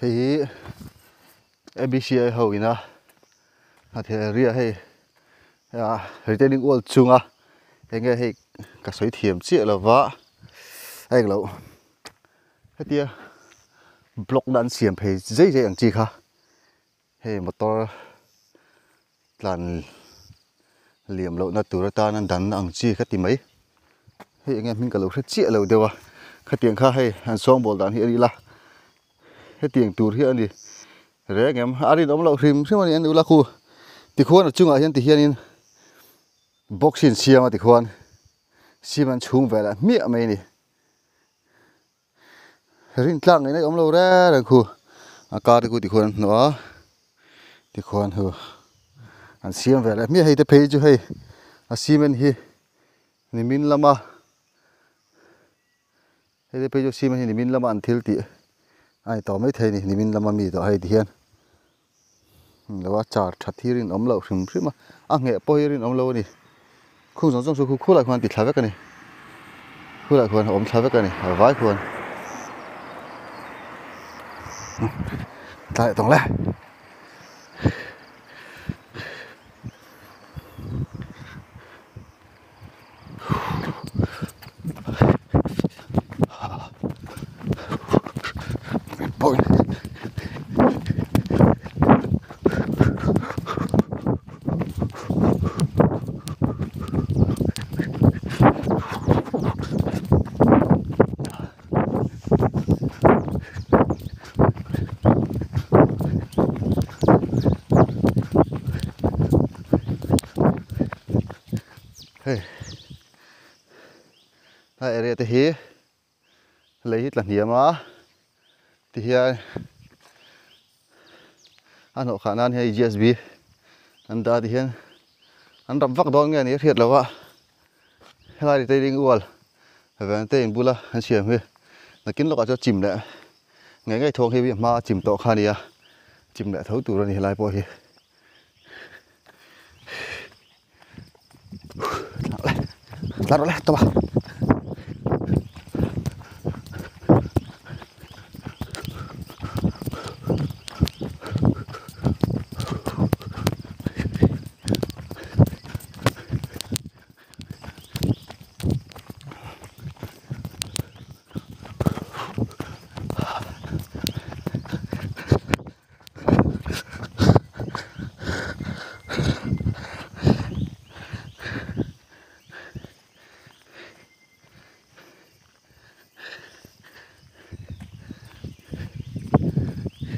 Hei hi ABCI ho ina hnatheh area hei ah retaining wall chunga eng nge hei ka sawi thiam chiah lova a eng loh hetia block na an siam phei zai zai ang chi kha hei motor tlan liam lohna tur atana dan ang chi ka ti mai hei enge hming ka lo hre chiah lo deuh a khatiang kha hei an sawngbawl dan hi a ni la hetiang tur hi a ni reng em a rinawm loh hrim hrim a ni an ula khu tikhuan a chungah hian tihianin box hi an siam a tikhuan cement chhung velah hmiah mai a ni. Rin tlak ngei ngei awm lo reng reng khu a kar te khu tikhuan an hnawh a tikhuan hu an siam ve leh hmiah hei te phei chu hei a cement hi nimin lama hei te phei chu cement hi nimin lama an thil tih a ni tawh maithei a ni nimin lama mi tawh hei tihian lo a char that hi rinawm loh hrim hrim a a ngheh pawh hi rinawm lo a ni khung zawng zawng chu khu khulaiah khuan an ti thla vek a ni khulaiah khuan a awm thla vek a ni a vai khuan tlai tawng le. Hei a area te hi lei hi tla hniam a tihian a hnawh khah nan hian G S B an dah ti hian an rap vak dawn nge ni a hriat loh a helai retailing wall ven te in bula an siam hi nakin lawkah chuan chim leh ngei ngei thawng hi hma a chim tawh kha a ni a chim leh tho tur a ni helai pawh hi. Tla rawh le tawp a.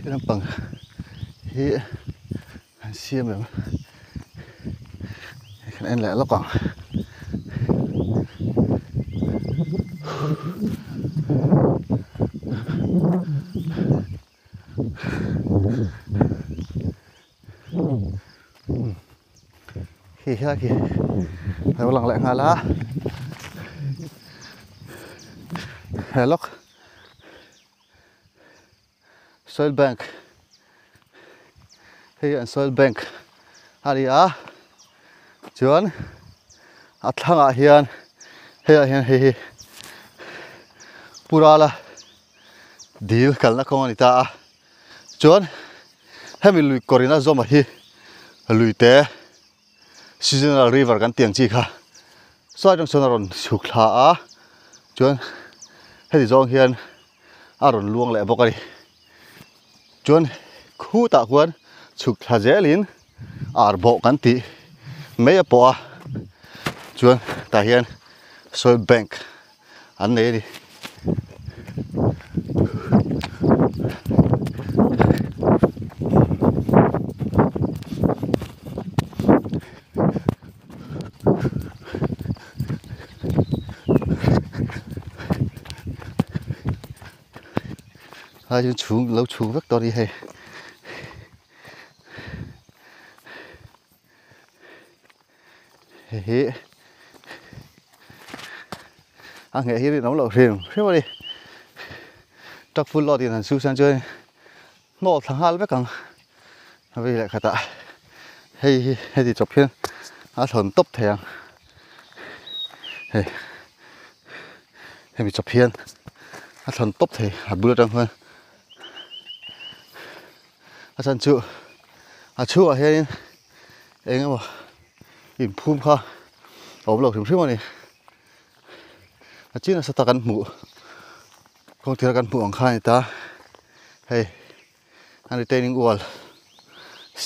Lampang hi an siam em kan en leh lawk ang. Khi helai khi lo lang leh nghal a he lawk soil bank hei an soil bank a ni a chuan a thlangah hian hei ah hian hei hi purala dil kalna kawng a ni ta a chuan hemi lui kawr in a zawm a hi lui te seasonal river kan tih ang chi kha saw atang sawn a rawn chhuk thla a chuan heti zawng hian a rawn luang leh bawk a ni chuan khutah khuan chhuk thla zelin ar bawh kan tih mai a pawh a chuan tah hian soil bank an nei a ni. Lai chu chhung lo chhung vek tawh a ni hei. Hei hi a ngheh hi rinawm loh hrim hrim a ni truck full load in han su san chuan hnawh thla nghal vek ang a vei leh khatah hei hi heti chawp hian a thlawn tawp thei ang hei hemi chawp hian a thlawn tawp thei a bul atang khuan. A chhan chu a chhungah hianin eng emaw inphum kha a awm lo hrim hrim a ni. A chi nasa tak an hmuh kawng tir a kan hmuh ang kha a ni ta hei an retaining wall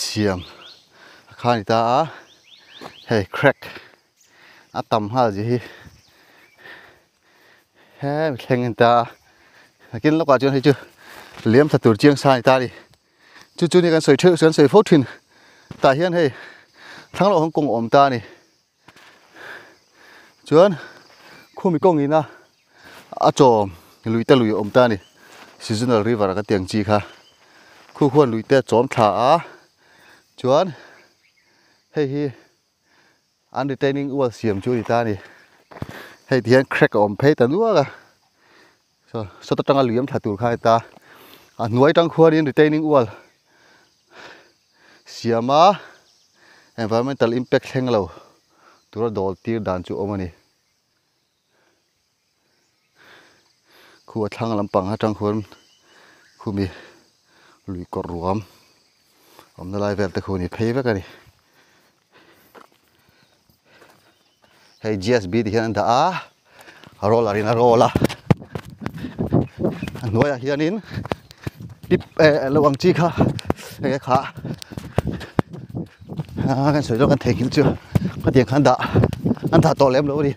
siam kha a ni ta a hei crack a tam nghal zia hi hemi thleng a ni ta a nakin lawkah chuan hei chu liam tha tur chiang sa a ni ta a ni chu chu ni kan sawi theuh kan sawi fo thin tah hian hei thlang loh kawng a awm ta a ni. Chuan khumi kawng ina a chawm lui te lui a awm ta a ni seasonal river ka tih ang chi kha khu khuan lui te a chawm thla a chuan hei hi an retaining wall siam chu a ni ta a ni hei ti hian crack a awm phei ta nual a saw sawta tanga lui awm thla tur kha a ni ta a hnuai tang khuanin retaining wall siam a environmental impact thleng lo tura dawl tir dan chu awm a ni khu a thlang lampang atang khuan khumi lui kawr ruam awmna lai vel te khu a ni phei vek a ni hei G_S_B ti hian an dah a a roller in a roll a a hnuaiah hianin tip eh lo ang chi kha enge kha ah kan sawi zawk kan theihnghilh chu khatiang khan dah an dah tawh lem lo a ni.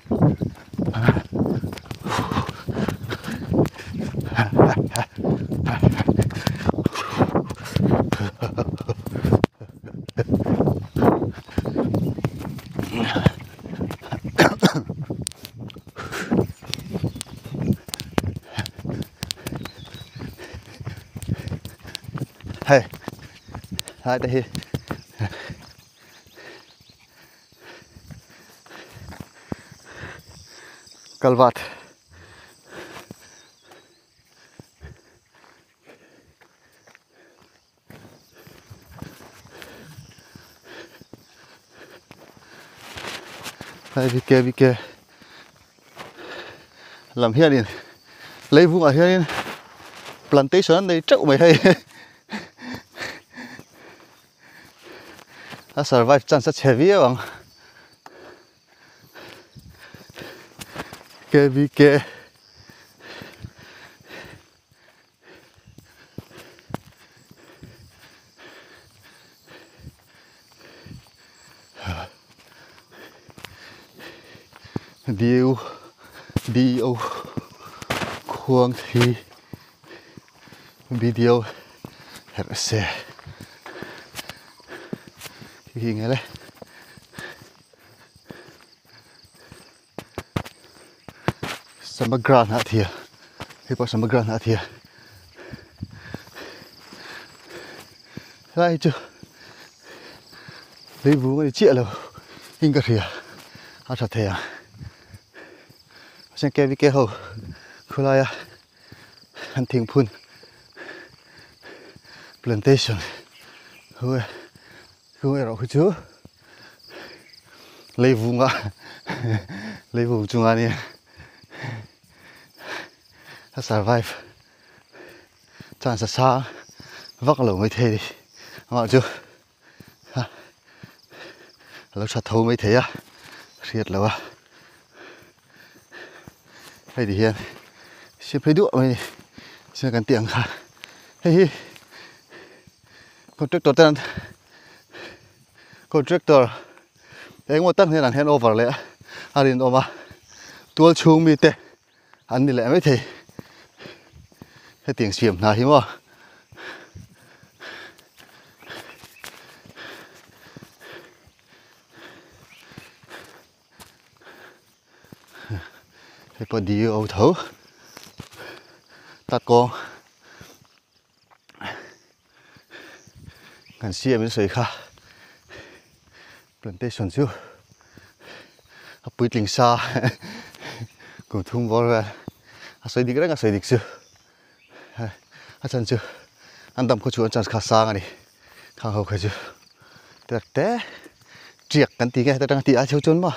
Hei lai te hi kalvat Hei vike vike lam hianin leivungah hianin plantation an nei teuh mai hei a survive chance a chhe viau ang kvk. Diu D O khuang hi video herh se hi nge le. Samagra hnah thia hei pawh samagra hnah thia helai hi chu leivung a ni chiah lo in ka hria a tha thei ang mahse K V K ho khawlaia an thingphun plantation ho erawh hi chu. Leivunga leivung chunga nia a survive chance a sang vak lo mai thei amah chu a lo tha tho mai thei a hriat lo a hei ti hian siam phei duah mai a ni chuan kan tih ang kha hei hi contractor ten Contractor engemaw tak hnenah hian over leh a rinawm a, tual chhung mite an ni leh maithei hetiang siam hna hi maw. Hei pawh DO tho tak kawng. Kan siam in sawi kha plantation chu a puitling sa kum thum bawr vel a sawi dik reng a sawi dik chu a chhan chu an dam khaw chu an chance kha sang a ni khang ho kha chu tek te tiak kan ti nge heta tanga tih ai chho chuan maw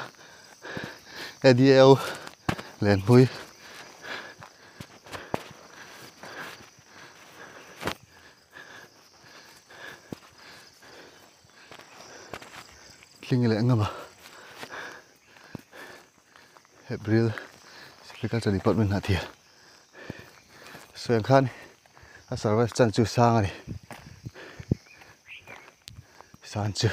A_D_L Lenpui. Tling leh ngam a April Agriculture Department hnah thil sawi ang khan a survive chan chu sang a ni san chu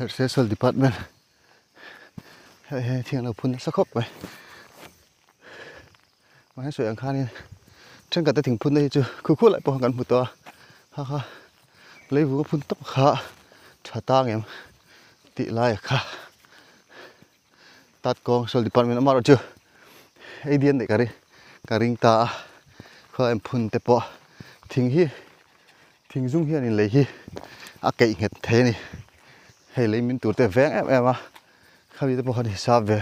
Health Department. Hei hei thiang lo phun nasa khawp mai mahse sawi ang khanin thenkhat te thingphun na hi chu khu khu lai pawh kan hmu tawh a ha kha leivung a phun tawp kha tha tang em tih lai kha tat kawng soil department amaherawh chu ei dian neih ka ring ka ring ta a khaw em phun te pawh thing hi Thing zung hianin lei hi a keih nghet thei a ni. Hei lei min tur te veng em em a, khami te pawh khan hisap ve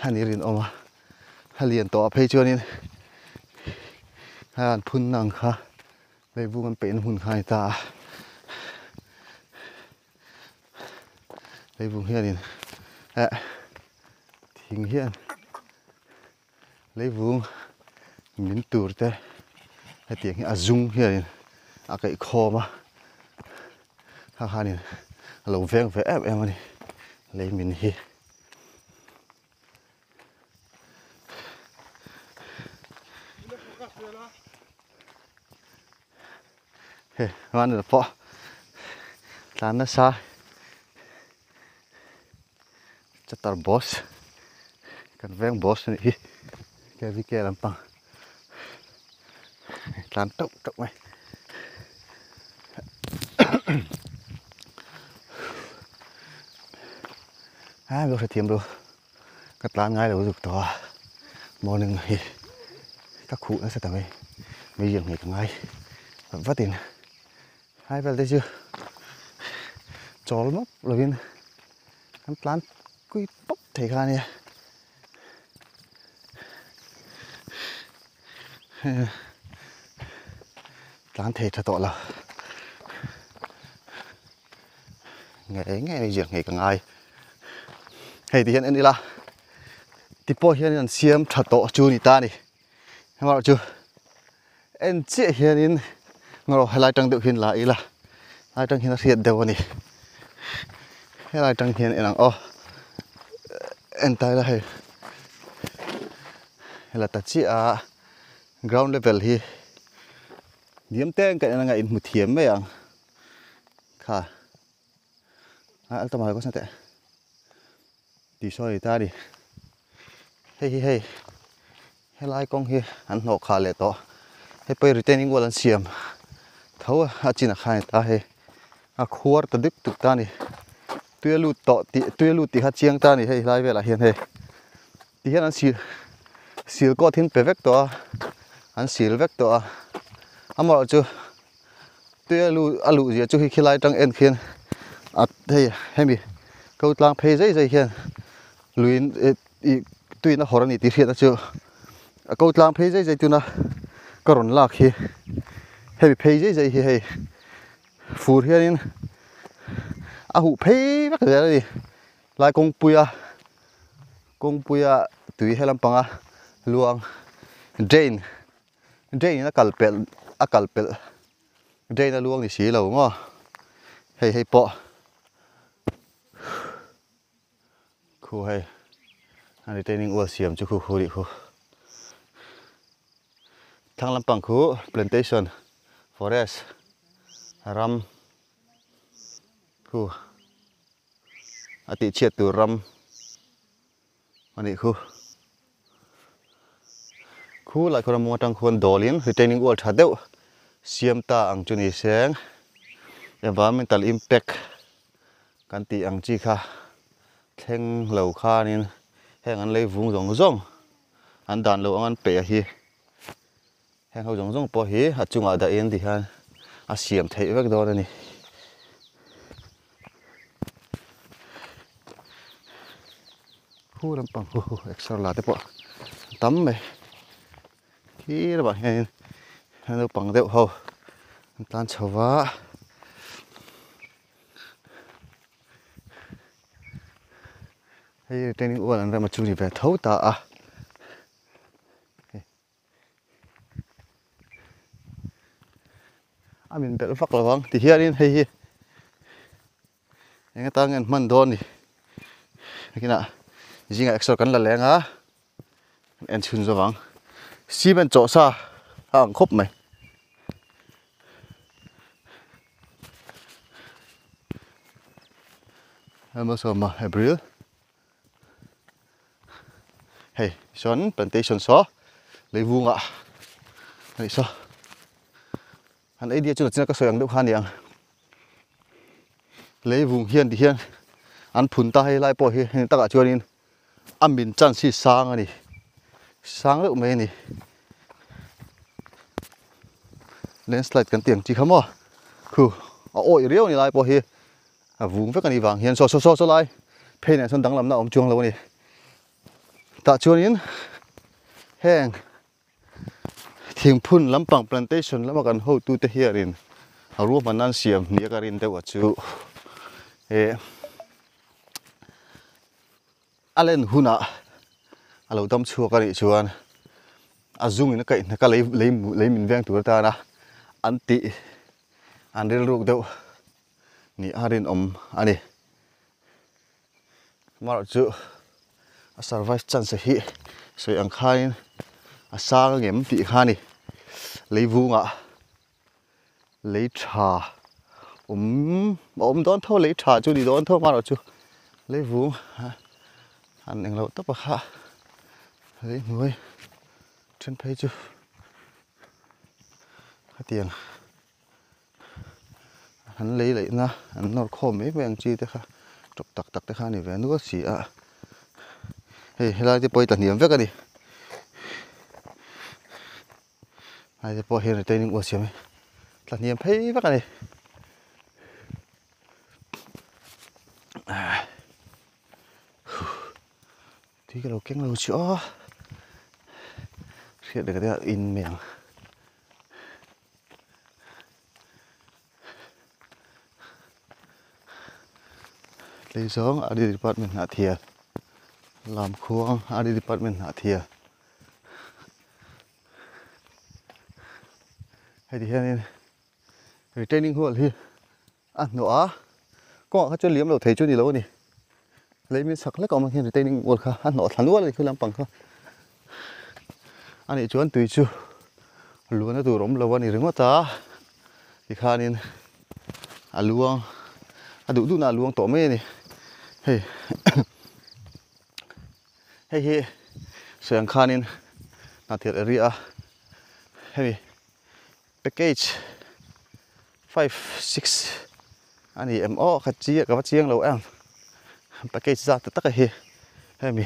a ni rinawm a, a lian tawh ah phei chuanin a an phun na ang kha lei vung an peihna hmun kha a ni ta a. Lei vung hianin eh thing hian. Leivung min tur te hetiang hi a zung hianin a kaih khawm a kha khanin a lo veng ve em em a ni lei min hi. Hei vanah pawh tlan nasa. Chatar boss kan veng boss anih hi KVK lampang tlan teuh teuh mai a lo hrethiam ru ka tlan ngai lo zuk tawh a morning hi ka khuh nasa ta mai mei ziak ngei ka ngai vatin hai vel te chu chawl mawp lovin Kan tlan kui pawp thei kha ania. Tlan thei tha tawh lo. Ngei ngei zir ngei ka ngai. Hei ti hian en ila. Ti pawh hian an siam tha tawh chu ni ta ni. Hemarawh chu en chiah hianin ngaw helai tang deuh hian la ila helai tang hian a hriat deuh a ni helai tang hian en ang aw en ta ila hei hela ta chiah a ground level hi diam te ang kan en anga inhmu thiam mai ang kha a alta mai kawsna teh. Tih sawi a ni ta a ni. Hei hi hei helai kawng hi an hnawh khah leh tawh. Hei pawh hi retaining wall an siam tho a, a chin ah khan a ni ta a hei. A khuar ta dik tuk ta a ni. Tui a lut tawh tih tui a lut tih kha a chiang ta a ni hei helai velah hian hei. Ti hian an sil sil coat hi an pe vek tawh a, an sil vek tawh a. Amaherawhchu Tui a lu a luh zia chu khi khilai atang en khian a hei hemi ko tlang phei zai zai hian luiin ih tuiin a hawrh a ni tih hriatna chu a ko tlang phei zai zai tuna ka rawn lak hi hemi phei zai zai hi hei fur hianin a huh phei vek zel a ni lai kawngpuia kawngpuia tui he lampanga luang drain. Drain in a kal pelh a kal pelh drain a luang ni si lo maw hei hei pawh khu hei a retaining wall siam chu khu khu rih khu thlang lampang khu plantation forest ram khu a tih chhiat tur ram. A nih khu. Khu lai khaw ramung atang khuan dawlin retaining wall tha deuh siam ta ang chu ni seng. Environmental impact kan tih ang chi kha thleng lo khanin heng an lei vung zawng zawng an dan lo ang an peih a hi. Heng ho zawng zawng pawh hi a chungah dahin ti hian a siam theih vek dawn a ni. Khu lampang hu hu exer la te pawh a tam mai. Khi lamah hianin naupang deuh ho an tlan chho va. Hei retaining wall an rem a chu ni ve tho ta a. min belh vak lo ang tihianin hei hi eng atan nge an hman dawn ni nakinah zingah exer kan la leng a kan en chhun zawk ang cement chawh sa a ang khawp mai. Malsawma April hei sawn plantation saw leivungah a nih saw an idea chu nachina ka sawi ang deuh kha a ni ang leivung hian ti hian an phun ta hei lai pawh hi heng takah chuanin a min chance hi sang a ni sang deuh mai a ni landslide kan tih ang chi kha maw khu a awih riau a ni lai pawh hi. A vung vek a nih vang hian saw saw saw saw lai phei nen sawn danglamna a awm chuang lo a ni. Tah chuanin heng thingphun lampang plantation lama kan hotute hianin a ruahmanna an siam nia ka rin deuh a chu eh a len hunah a lo dam chhuak a nih chuan a zungin a kaih hnek a lei lei lei min veng tur atana an tih an rilruk deuh. Nih a rinawm a ni. Amaherawh chu a survive chance hi sawi ang khain a sang angem tih kha a ni. Leivungah lei tha awm a awm dawn tho lei tha chu a ni dawn tho amaherawh chu leivung an englo tawp a kha lei hnuai then phei chu hetiang. An lei laihna an nawr khawm mai mai ang chi te kha tawp tak tak te kha a ni ve nual si a hei helai te pawh hi tlahniam vek a ni helai te pawh hian retaining wall siam hi tlahniam phei vek a ni. Tui ka lo keng lo chu aw hriat leh ka deuh a in mai ang. Tlei zawng RD department hnah thial Lamkhuang RD department hnah thial heti hianin retaining wall hi a hnawh a kawngah kha chuan liam lo thei chu a ni lo a ni lei min chak hlek a awm ang hian retaining wall kha a hnawh thla nual a ni khi lampang kha anih chuan tui chu luana tur awm lo a ni ringawt a tikhanin a luang a duh duhna a luang tawh mai a ni hei hei hi sawi ang khanin hnathel area a hemi package 5 6 a ni em aw ka chi ka va chiang lo em package zat ta tak a hi hemi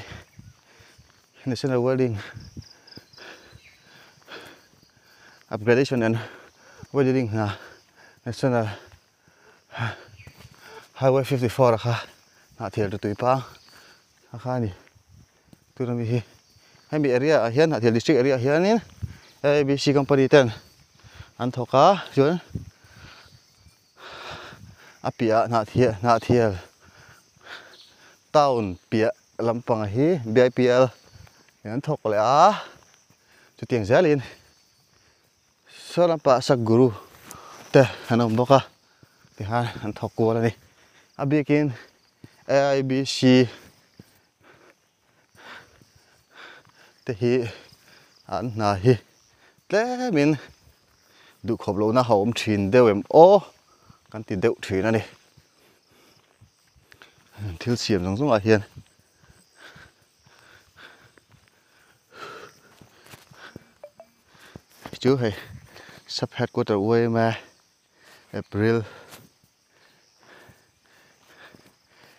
national welding upgradation and welding hna national highway 54 a kha hnahthial tu tui pang a kha a ni tuna mi hi hemi area ah hian hnahthial district area ah hianin A_B_C company ten an thawk a chuan a piah ah hnahthial hnahthial town piah lampang hi B_I_P_L an thawk leh a chutiang zelin saw lampah Satguru te an awm bawk a tikhan an thawk kual a ni a bikin A_I_B_C. Te hi an hna hi tlemin duhkhawp lohna a awm thin deuh em aw kan ti deuh thin a ni. Thil siam zawng zawngah hian chu hei sub headquarter yma April.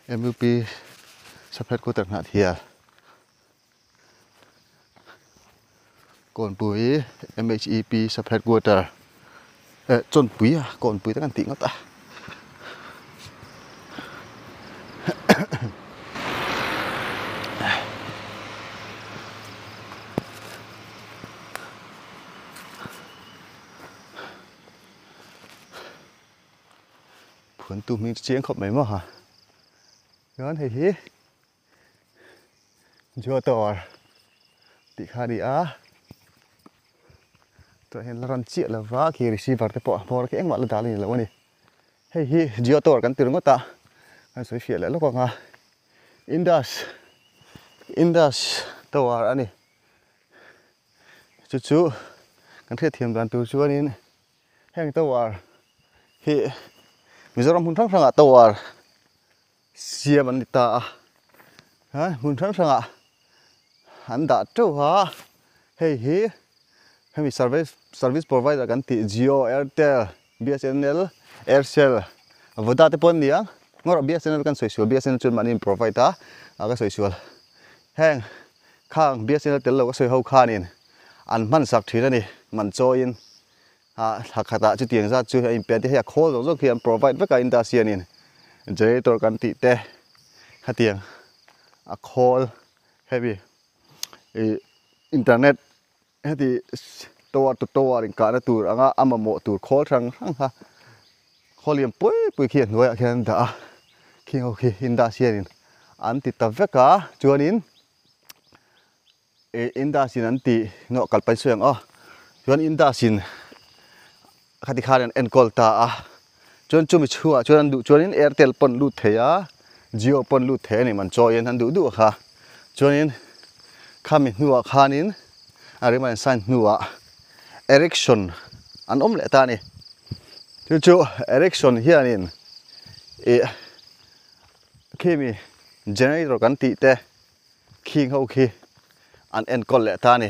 MUP sub headquarter hnah thial Kawnpui MHEP sub headquarter eh Chawnpui a Kawnpui te kan tih ngawt a. Phuantu hming chu chiang khawp mai maw ha. Chuan hei hi Jua Tower tih kha a ni a. Tunah hian la ran chiah lova khi receiver te pawh a hmawr khi engmah la dah a ni lo a ni. Hei hi Jio tower kan ti ringawt a, kan sawi fiah leh lawk ang a, Indus Indus tower a ni. Chu chu kan hriatthiam dan tur chuanin heng tower hi Mizoram hmun hrang hrangah tower siam an ni ta a, hmun hrang hrangah an dah teuh a, hei hi hemi service service provider kan tih Jio, Airtel, BSNL, Aircel, Voda te pawh an ni ang, ngawrh BSNL kan sawi sual, BSNL chuan mahni in provide a, ka sawi sual. Heng khang BSNL tel lo ka sawi ho khanin an hman sak thin a ni, man chawiin ah thla khatah chutiang zat chu a inpe te hei a khawl zawk zawk hi an provide vek a Indus hianin generator kan tih te khatiang a khawl hemi ih internet heti tower to tower inkahna tur anga a mamawh tur khawl hrang hrang kha khawl lian pui pui khi a hnuaiah khian an dah a khing ho khi Indus hianin an ti ta vek a chuanin ih Indus in an tih nawh kal pai sawi ang aw chuan Indus in khati khan an enkawl ta a chuan chumi chhungah chuan an duh chuanin Airtel pawn lut thei a Jio pawn lut thei a ni man chawiin an duh duh kha chuanin khami hnuah khanin a rem a insign hnuah Ericsson an awm leh ta a ni chu chu Ericsson hianin ih khimi generator kan tih te khing ho khi an enkawl leh ta a ni.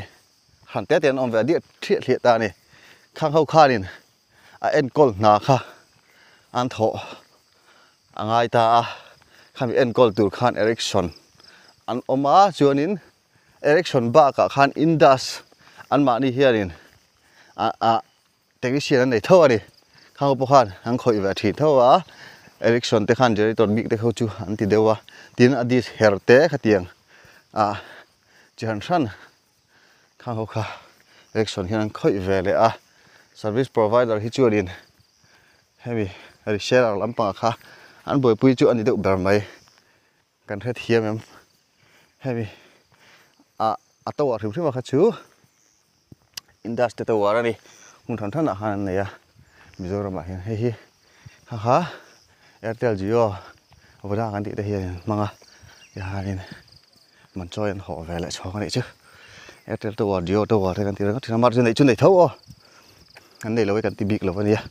Hran te te an awm ve a diah thliah thliah ta a ni. Khang ho khanin a enkawl hna kha an thawh a ngai ta a, khami enkawl tur khan Ericsson an awm a, chuanin Ericsson bakah khan Indus anmahni hianin a a Technician an nei tho a ni. Khang ho pawh khan an khawih ve thin tho a, Ericsson te khan generator bik te kho chu an ti deuh a, tin a dish her te khatiang ah chi hran hran khang ho kha Ericsson hian an khawih ve leh a, service provider hi chuanin hemi reseller lampangah kha an buaipui chu a ni deuh ber mai. Kan hrethiam em? Hemi ah a tower hrim hrim a kha chu Indus te tower a ni. Hmun hran hranah khan an nei a, Mizoramah hian hei hi kha kha Airtel Jio Voda kan tih te hian an hmang a, tihianin man chawi an hawh ve leh chhawng a nih chu. Airtel tower Jio tower te kan ti ringawt thin a, mahse neih chu nei tho aw, an nei lo e kan ti bik lo a nia.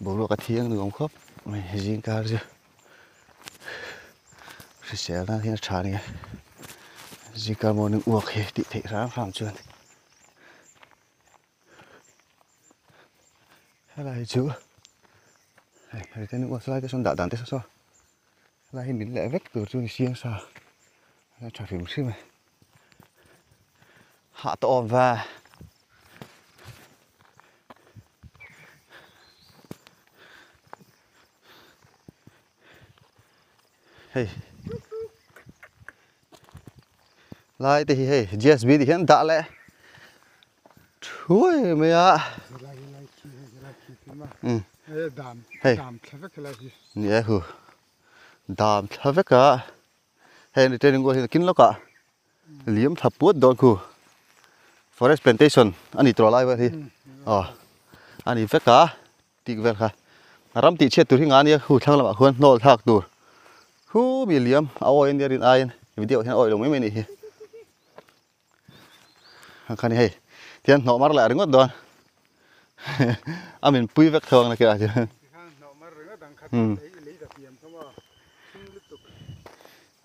Boruak a thiang nuam khawp mai zing kar chu hrisel nan hian a tha ania zingkar morning walk hi tih theih hram hram chuan. Helai hi chu hei hei te nuam lai te sawn dah dan te saw saw helai hi min leh vek tur chu ni siang sa a tha hrim hrim e hah tawh awm ve. Hei lai te hi hei gsb ti hian dah leh thuai mai a hei ni e hu dam thla vek a hei an retaining wall hi nakin lawkah liam thla puat dawn khu forest plantation a ni tawh lai vel hi aw a ni vek a. Tik vel kha ram tih chhiat tur hi nga nia hu thlang lamah khuan hnawl thlak tur hu mi liam a awi ania rin aiin video ah hian a awi lo mai mai a nih hi ang kha ni hei tihian hnawh mar leh ringawt dawn a min pui vek tho ang na kira chuan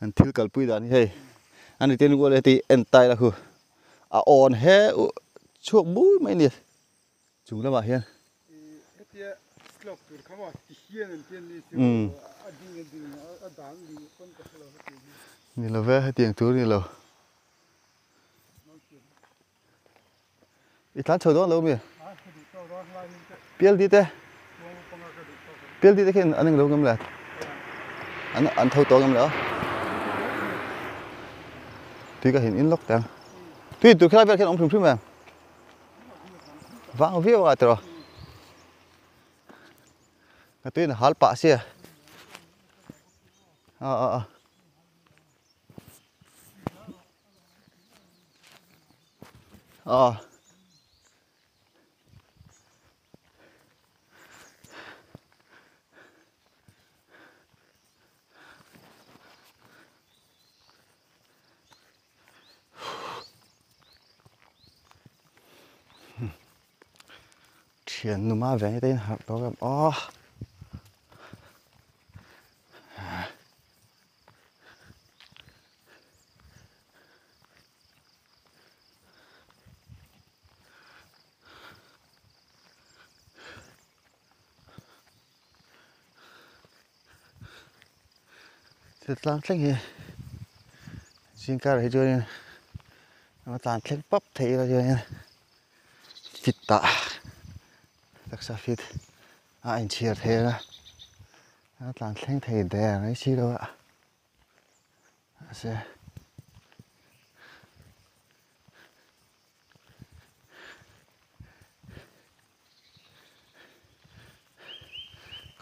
an thil kalpui dan hi hei an ri te nual heti en tai la khu a awn he chhuak bui mai a ni. Chung lamah hian. Hetia slope tur kha maw ti hian an pian ni chu a ding a ding a dang ding pawn ka hrelo hetiang hi. Ni lo ve hetiang tur ni lo. I tlan chho dawn lo mi? Pial di te. Pial di te khian an englo ngam le. An an tho tawh ngam le aw. Tui ka hin in lawk teh ang. Tui in tur khilai vel khian awm hrim hrim em? Vang viau a tiraw. Ka tui in a hal pah sia. A a a. A. Thian numa veng te in harh tawk em aw. Thil tlang thleng hi zing karah hi chuanin a tlan thleng pap thei ila chuanin fit tah taksa fit a inchhir thei a a tlan thleng thei der mai si lo a mahse.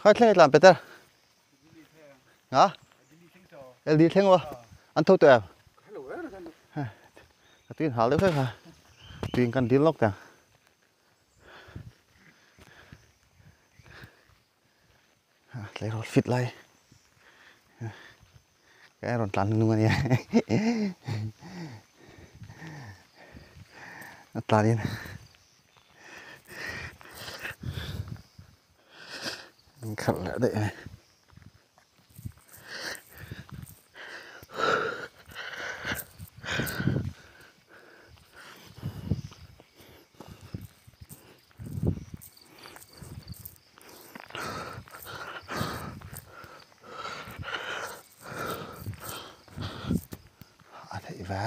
Khai thleng tlan Peter. Nga? LD thleng wa. An tho tawh em? Ka tuin hal deuh hlek a. Tuin kan dil lawk teh ang. Tleirawl fit lai ka en rawn tlan hnung a nia a tlanin an khalh leh daih a ni. A theih ve.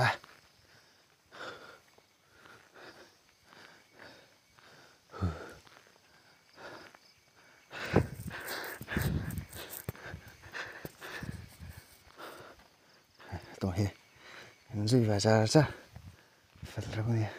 Tawh hi an zui ve char char fel reuh a nia.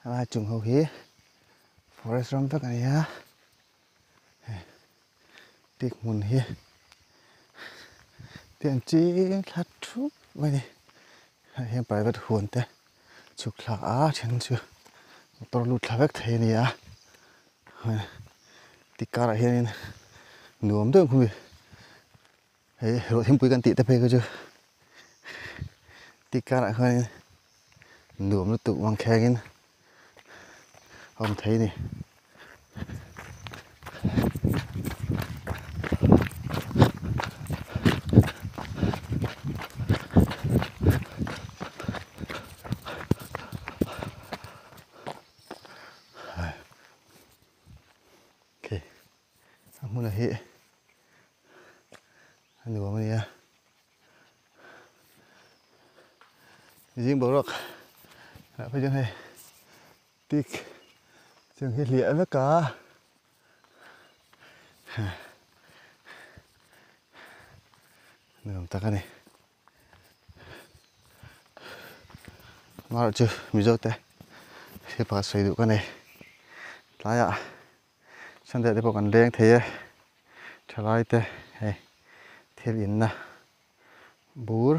Helai chung ho hi forest ram vek a ni a tik hmun hi te an ching thla thup mai a ni hei hian private huan te chhuk thla a then chu motor lut thla vek thei a ni a tik karah hianin nuam deuh ang khawmi hei ruah thingpui kan tih te phei kha chu tik karah khanin nuam lutuk mangkhengin a awm thei a ni. A hmunah hi a nuam a nia zing boruak ah phei chuan hei tik chung hi hliah vek a nuam tak a ni amaherawhchu mizo te thil pakhat sawi duh ka nei tlaiah. Sunday te pawh kan leng thei e, thalai te hei thil inna bur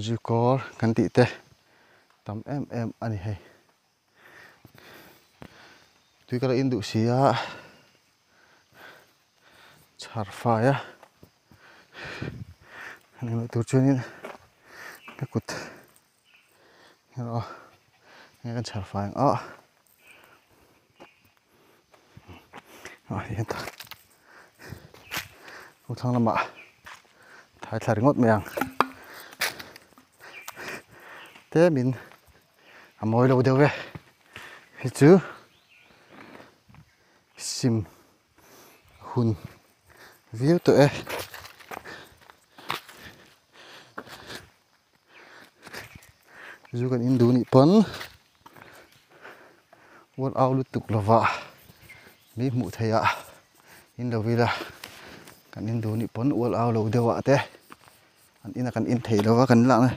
zu kawr kan tih te tam em em a ni hei. Tui ka lo in duh si a, chhar fai a, englo tur chuanin ka kut erawh enge kan chhar fai ang a. Ah hian ta kawng thlang lamah thai thla ringawt mai ang tlemin a mawi lo deuh e hei chu sim hun viau tawh e. Zu kan in duh nih pawn ual au lutuk lova mi hmuh theih ah in lo ila kan in duh nih pawn ual au lo deuh ah te an ina kan in theih lova kan lakna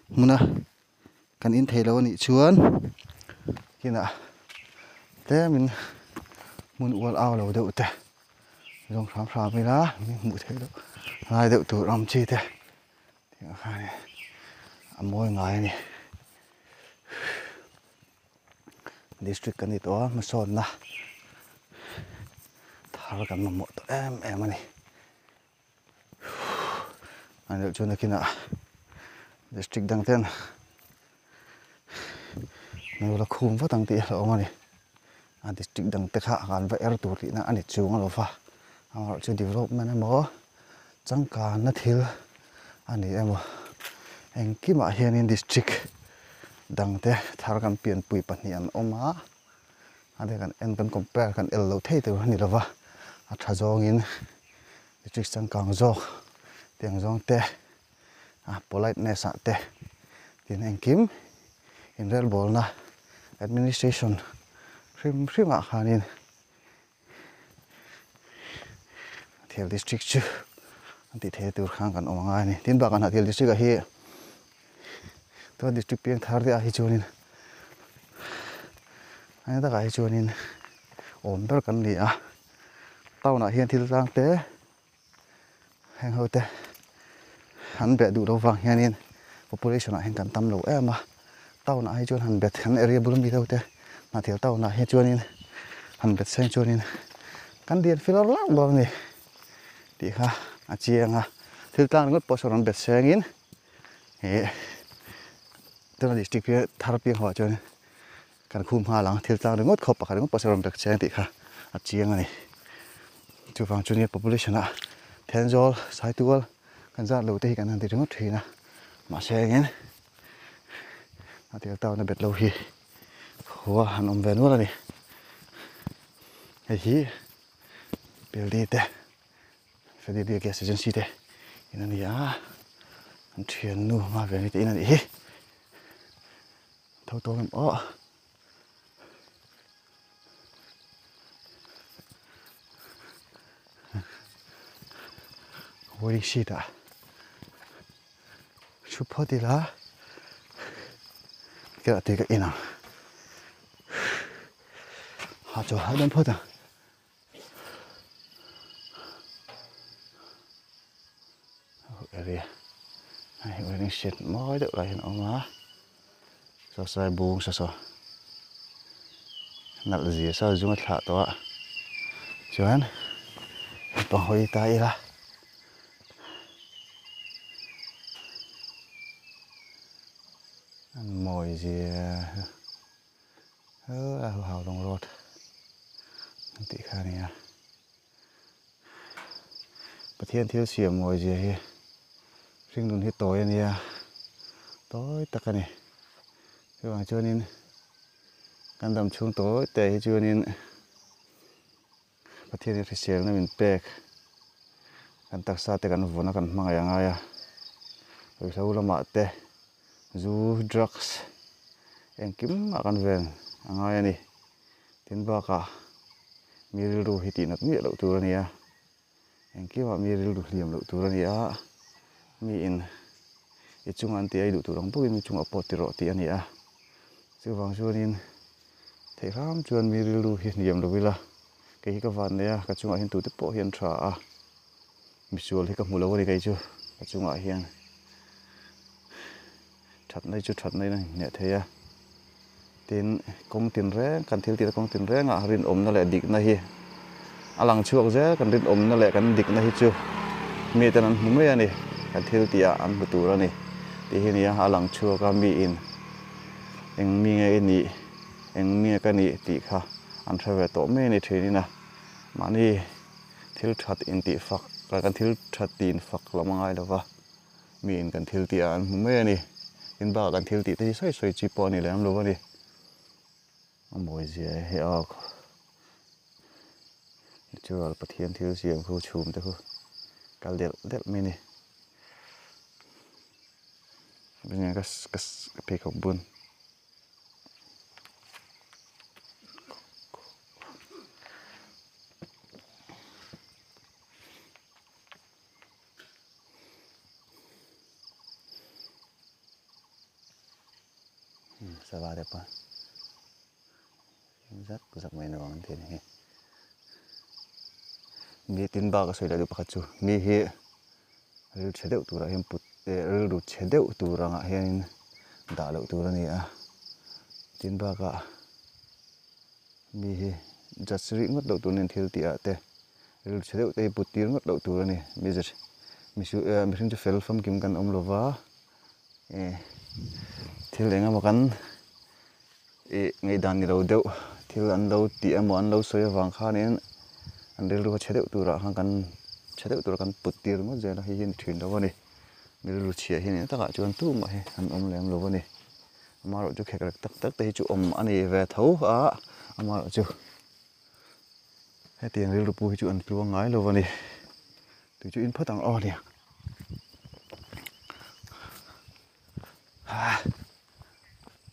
hmuna kan in theih loh anih chuan kinah tlemin hmun ual au lo deuh te zawng hram hram ila mi hmuh theih loh lai deuh tur ang chi te tiang khan a mawi ngai a ni district kan ni tawh a hmasawnna thar kan mamawh tawh em em a ni. An deuh chuan nakinah district dang ten lo la khum vat ang tih a hlauhawm a ni. A district dang te kha an va er tur tihna a ni chung alova amaherawh chu development emaw changkanna thil a ni emaw engkimah hianin district dang te thar kan pianpui pahnih an awm a a te kan en kan compare kan el lo thei tur a ni lova a tha zawngin. District changkang zawk tiang zawng te a politeness ah te tin engkim inrelbawlna administration hrim hrim ah khanin Hnahthial district chu an tih theih tur khan kan awm angai a ni. Tin bakah Hnahthial district ah hi tuna district piang thar te ah hi chuanin a eng takah hi chuanin awm ber kan ni a. Town ah hian thil tlang te heng ho te an beh duh loh vang hianin population ah hian kan tam lo em a town ah hi chuan han bet kan area bul ami deuh te hnahthial town ah hi chuanin han bet seng chuanin kan dian filawr lak dawn a ni tih kha a chiang a thil tlang ringawt pawh sawn an bet sengin ih tuna district thar piang ho ah chuan. Kan khum nghal ang, thil tlang ringawt khawp pakhat ringawt pawh sawn rawn bek cheng tih kha a chiang a ni. Chuvang chu nia population ah Thenzawl, Saitual kan zat lo te hi kan han ti ringawt thin a, mahse engin a tel town a bet lo hi khua an awm ve nual a ni. Hei hi Peldi te Fedibia Gas Agency te in a ni a, an thiannu hma ve ni te in a nih hi. Tho tawng em aw. Waiting sheet ah thu phawt ila kela tui ka in ang ha chaw hahdam phawt ang. Area hei wedding shed mawi deuh lai hian a awm a saw sai bung saw saw nalh zia saw zunga thlah tawh a chuan mipa hawi ta ila. An mawi zia. Hel a hau lawng road an tih kha a ni a Pathian thil siam mawi zia hi hringnun hi tawi a nia tawi tak a ni chuvang chuanin kan dam chhung tawi te hi chuanin Pathian hi hriselna min pek kan taksa te kan vun a kan hmangaih a ngai a ruihhlo lamah te zu drugs engkim ah kan ven a ngai a ni tin bakah mi rilru hi tih nat miah loh tur a ni a engkim ah mi rilru hliam loh tur a ni a mi in i chungah an tih a i duh tur ang bawkin mi chungah pawh ti rawh tih a ni a chuvang chuanin theih hram chuan mi rilru hi hliam lo ila kei hi ka van nei a ka chungah hian tute pawh hi an tha a misual hi ka hmu lo a ni kei chu ka chungah hian. Thatna hi chu thatna in a inhneh thei a, tin kawng tinreng kan thil tihna kawng tinrengah rinawmna leh dikna hi a lang chhuak zel, kan rinawmna leh kan dikna hi chu miten an hmu mai a ni, kan thil tihah an hmu tur a ni tih hi nia a lang chhuak a, miin eng mi nge i nih, eng mi nge ka nih tih kha an hre ve tawh mai a ni thinin a, mahni thil that intih fak kan thil that tih infak lam a ngai lo va. Mi in kan thil tih ah an hmu mai a ni. Tin bakah kan thil tih te hi sawi sawi chi pawh a ni lem lo a ni. A mawi zia hi a natural Pathian thil siam khu chhum te khu kal delh delh mai a ni. Ka ka pheikhawk bun. Sava te pawh zak zak mai nuam an ti a ni hi. Mi tin bak a sawi leh duh pakhat chu mi hi ril chhe deuh turah hian put eh rilru chhe deuh tur angah hianin dah loh tur a ni a tin bakah mi hi judge rih ngawt loh tur nen thil tih ah te rilru chhe deuh te hi put tir ngawt loh tur a ni mi mihring chu fel famkim kan awm lova eh thil eng emaw kan ih ngaihdan ni lo deuh thil an lo tih emaw an lo sawi avang khanin an rilru a chhe deuh turah khan kan chhe deuh tura kan put tir ngawt zel a hei hi a ni thin lo a ni rilru chhia hi ni takah chuan tumah hi an awm lem lo a ni amaherawhchu khek rek tak tak te hi chu awm a ni ve tho a amaherawhchu hetiang rilru pu hi chu an tluang ngai lo a ni tui chu in phawt ang aw nia.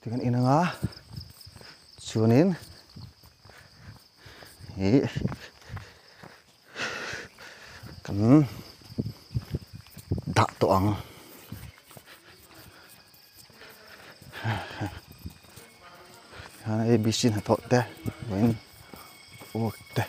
Ti kan in anga chuanin ih kan dah tawh ang abc hnathawh te vawiin work te.